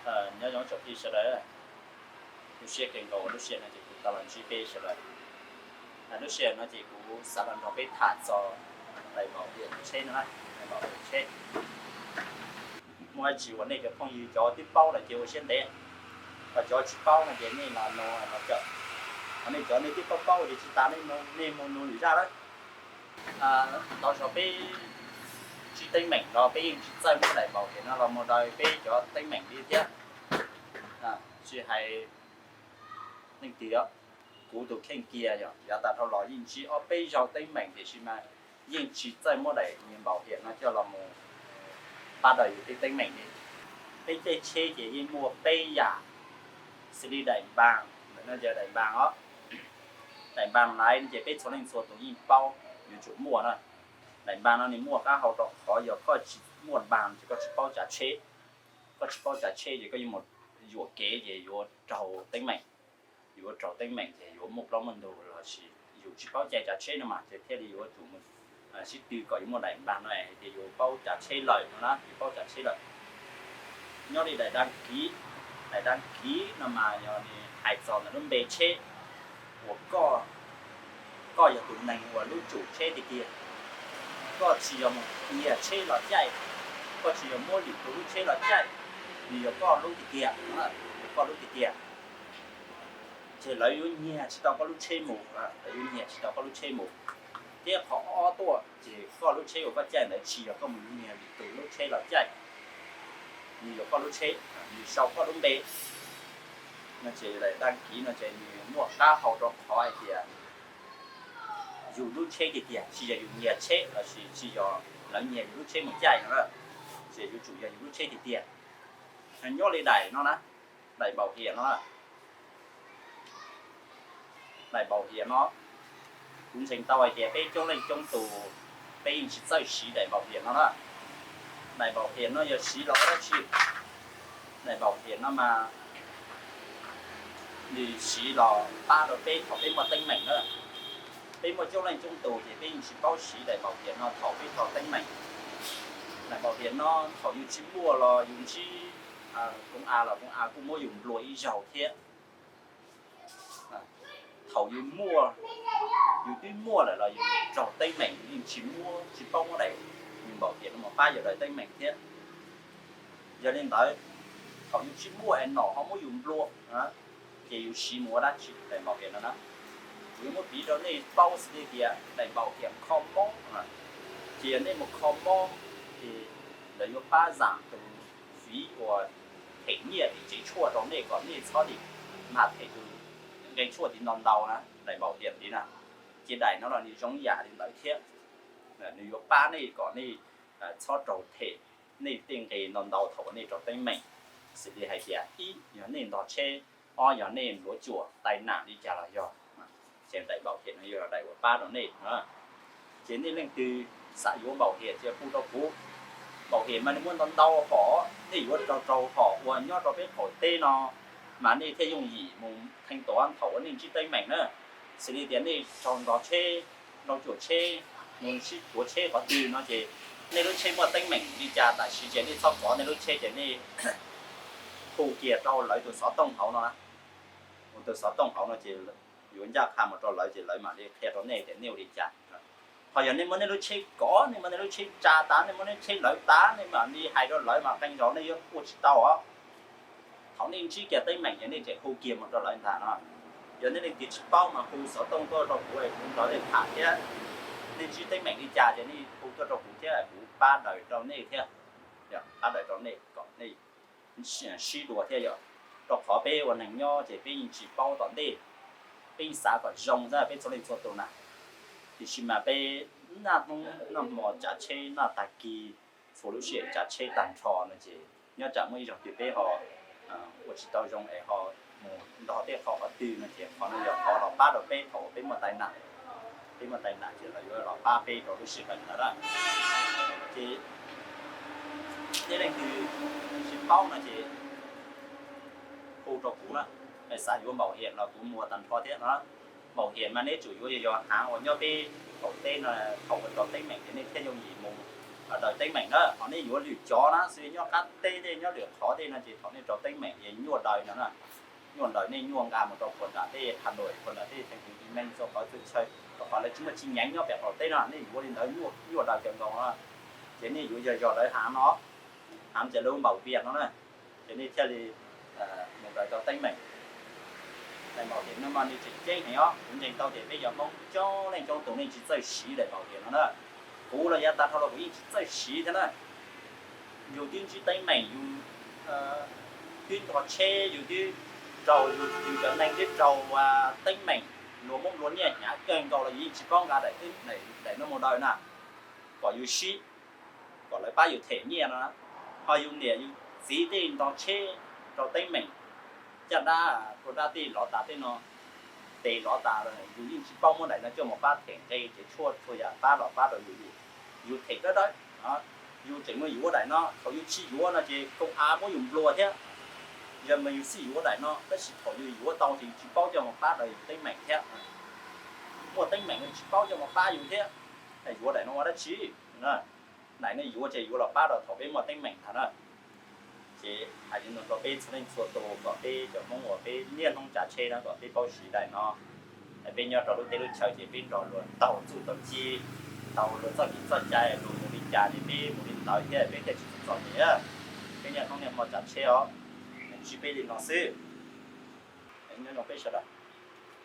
Nyob zoo tsoom phooj ywg sawv daws, zoo siab kawg nkaus lub sij hawm no ces kuv tau los ntsib peb sawv daws. Lub sij hawm no ces kuv xav los nrog peb tham txog daim npaum hiam tsheb no, daim npaum hiam tsheb. Muaj dab tsi uas nej cov phooj ywg cov twb paub lawm ces ua siab ntev, ho cov tsis paub no ces nej los nug los cawm, ho nej cov nej twb paub paub ces tsis tas nej mus nug lwm zaj lawm. Tau zog peb ntsib teeb meem los peb yeej tsis txawj muab daim npaum hiam no los mus daws peb cov teeb meem li thiab. Tsis hais leej twg, kuv tus kheej kiag yog yav tas dhau los yeej ntsib ob peb zaug teeb meem tiam sis mas yeej tsis txawj muab daim npaum hiam no coj los mus pab daws yus tej teeb meem li. Peb tej tsheb ces yeej muaj peb yam, xws li daim npas, ntawm no yog daim npas os. Daim npas laiv no ces peb txhua leej txhua tus yeej paub yuav tsum muaj na. Daim npas no nws muaj qab hau rau qhov yog koj tsis muaj npas ces koj tsis paub tsav tsheb. Koj tsis paub tsav tsheb ces koj yuav mus yuam kev ces yuav raug teeb meem. Yuav raug teeb meem ces yuav muaj plaub muaj ntug los sis yus tsis paub cai tsav tsheb no mas ces thiaj li yuav tsum mus sib tw kom yuav muaj daim npas no hais tias yus paub tsav tsheb lawm no na, yus paub tsav tsheb lawm. Nyob li daim dab kiv, daim dab kiv no mas yog nws hais txog ntawm lub npe tsheb uas koj, koj yog tus neeg uas lub tsum tsheb tiag tiag. Koj tsis yog mus nyiag tsheb los caij, koj tsis yog muab lwm tus lub tsheb los caij, nws yog koj lub tiag tiag, yog koj lub tiag tiag. Ces lawv yuav nyiag tsis tau koj lub tsheb mus, lawv yuav nyiag tsis tau koj lub tsheb mus. Thiab qhov ob tuaj ces koj lub tsheb uas koj caij ntawd tsis yog koj mus nyiag lwm tus lub tsheb los caij, nws yog koj lub tsheb, nws sau koj lub npe. No ces daim dab kiv no ces nws muaj qab hau rau qhov hais tias yus lub tsheb tiag tiag, tsis yog yus nyiag tsheb los sis tsis yog lawv nyiag yus lub tsheb mus caij no, ces yuav tsum yog yus lub tsheb tiag tiag. Nyob li daim no na, daim npaum hiam no, daim npaum hiam no, kuv ntseeg tau hais tias peb coob leej coob tus peb yeej tsis txawj siv daim npaum hiam no na. Daim npaum hiam no yog siv los ua dab tsi? Daim npaum hiam no mas nws siv los pab rau peb thaum peb muaj teeb meem na. Peb muaj coob leej coob tus ces peb yeej tsis paub siv daim npaum hiam no thaum peb raug teeb meem. Daim npaum hiam no thaum yus tsis muaj los yus ntsib koov av los koov av kuj muab yus nplua ib zaug thiab. Thaum yus muaj, yus twb muaj lawm los yus raug teeb meem yus yeej tsis muab, tsis paub muab daim npaum hiam no mus pab yus daim teeb meem thiab. Yog li ntawd, thaum yus tsis muaj es nom ho muab yus nplua, ces yus siv mus ua dab tsi daim npaum hiam no na? Kuv yuav muab piv rau nej paub xws li tias daim npaum hiam kho mob, ces yog nej mus kho mob, ces lawv yuav pab zam tus fiv uas them nyiaj tim tsev tshuaj rau nej kom nej txhob tim mag them tus nqe tshuaj tim no ntau na, daim npaum hiam li na. Ces daim no los nws zoo yam li ntawd thiab, nws yuav pab nej kom nej txhob raug them nej tej nqe ntau ntau thaum uas nej raug teeb meem, xws li hais tias ib yog nej ntog tsheb, ob yog nej npluav cuam tai nam li cas los yog, ces daim npaum hiam no yog daim uas pab rau nej. Ces nej leej twg xav yuav npaum hiam ces hu rau kuv. Npaum hiam mas nws muaj ntau ntau hom, nej yuav raug raug hom uas nyob rau peb qaum teb no mas nej thiaj yooj yim mus theej tuav thaum uas nej ntsib teeb meem na. Xws li tias nej raug ntog tsheb, raug cuam tsheb, mus sib tuav tsheb qhov twg no ces nej lub tsheb muaj teeb meem li cas tam sim ces nej txhob kov nej lub tsheb ces nej hu kiag rau lawv tus xov tooj hauv no, tus xov tooj hauv no ces yuav ncaj qha mus rau lawv ces lawv mam li qhia rau nej tias nej ua li cas. Ho yog nej muab nej lub tsheb kov, nej muab nej lub tsheb tsa tas, nej muab nej tsheb lawv tas, nej mam li hais rau lawv mas qee zaus nej yuav ua tsis tau os. Thaum nej ntsib kiag teeb meem ces nej tseem hu kiag mus rau lawv ntag no. Yog nej leej twg tsis paub mas hu xov tooj tuaj rau kuv es kuv nrog nej tham thiab. Nej ntsib teeb meem li cas ces nej hu tuaj rau kuv thiab kuv pab daws rau nej thiab. Pab daws rau nej kom nej sib dua thiab yom. Rau qhov peb ua neeg nyob ces peb yeej tsis paub tom ntej, peb yeej xav kom zoo xwb peb txhua leej txhua tus na. Tiam sis mas peb naj hnub noj hmo tsav tsheb noj tag kis, txhua lub sij hawm tsav tsheb tag nrho no ces nyob tsam muaj ib zaug twg peb ho ua tsis tau zoo es ho mus ntog tej qhov qhov twg no ces qhov no yog qhov los pab rau peb thaum uas peb muaj tai nam. Peb muaj tai nam ces lawv yuav los pab peb rau lub sij hawm ntawd na. Ces nej leej twg tsis paub no ces hu rau kuv na, xav yuav npaum hiam los kuv muag tag nrho thiab no. Npaum hiam mas neb tsum yuav yog haav uas nyob peb qaum teb no, thaum uas raug teeb meem ces nej thiaj yooj yim mus daws teeb meem na. Ho nej yuav lwm cov na xwb, nyob qab teb tej, nyob lwm qhov tej no ces thaum nej rau teeb meem ces nyuaj daws no na. Nyuaj daws, nej nyuaj nqa mus rau puag nram tej Hà Nội, puag nram tej thành phố Hồ Chí Minh, txhua qhov txhua chaw, rau qhov lawv tsis muaj chi nhánh nyob pem qaum teb no, nej yuav li ntawd nyuaj daws kawg nkaus no. Ces nej yuav yog yog lawv haav no, haav ces lawv bảo việt no na, ces nej thiaj li mus daws tau teeb meem. Daim bảo hiểm no mas nws tseem ceeb heev os. Kuv ntseeg tau tias peb cov Hmoob coob leej coob tus nej tsis txawj siv daim bảo hiểm no na. Kuv los yav tag dhau los kuv yeej tsis txawj siv thiab na. Yus twb ntsib teeb meem, yus twb nrog tsheb, yus twb raug, yus cov neeg twb raug teeb meem, luag muab nplua nyiaj hnyav kawg nkaus los yus yeej tsis paub nqa daim no mus daws na, kom yus sib, kom lawv pab yus them nyiaj no. Ho yus niam yus txiv tej nrog tsheb raug teeb meem, caj dab, ua dab tej lov tas tej no, tes lov tas, yus yeej tsis paub muab daim no coj mus pab them nqe ces tshuaj txhua yam pab los pab rau yus, yus them dawb dawb. Yus tseem mus yuav daim no, thaum yus tsis yuav no ces công an muab yus nplua thiab. Yog mas yus xij yuav daim no, tab sis thaum yus yuav tau ces yus tsis paub coj mus pab rau yus teeb meem thiab. Muaj teeb meem tsis paub coj mus pab yus thiab, yuav daim no ua dab tsi? Daim no yuav ces yuav los pab rau thaum peb muaj teeb meem ntag na. Ces hais li no rau peb txhua leej txhua tus kom peb cov Hmoob uas peb niaj hnub tsav tsheb no kom peb paub siv daim no. Peb nyob rau lub teb lub chaw ces peb nrog luag taug txuj taug ci, taug luag txoj kev txoj cai, luag mus li cas ces peb mus li ntawd thiab peb thiaj tsis txom nyem. Peb niaj hnub niaj hmo tsav tsheb os, ntsib peb li no xwb. Nyob zoo peb sawv daws.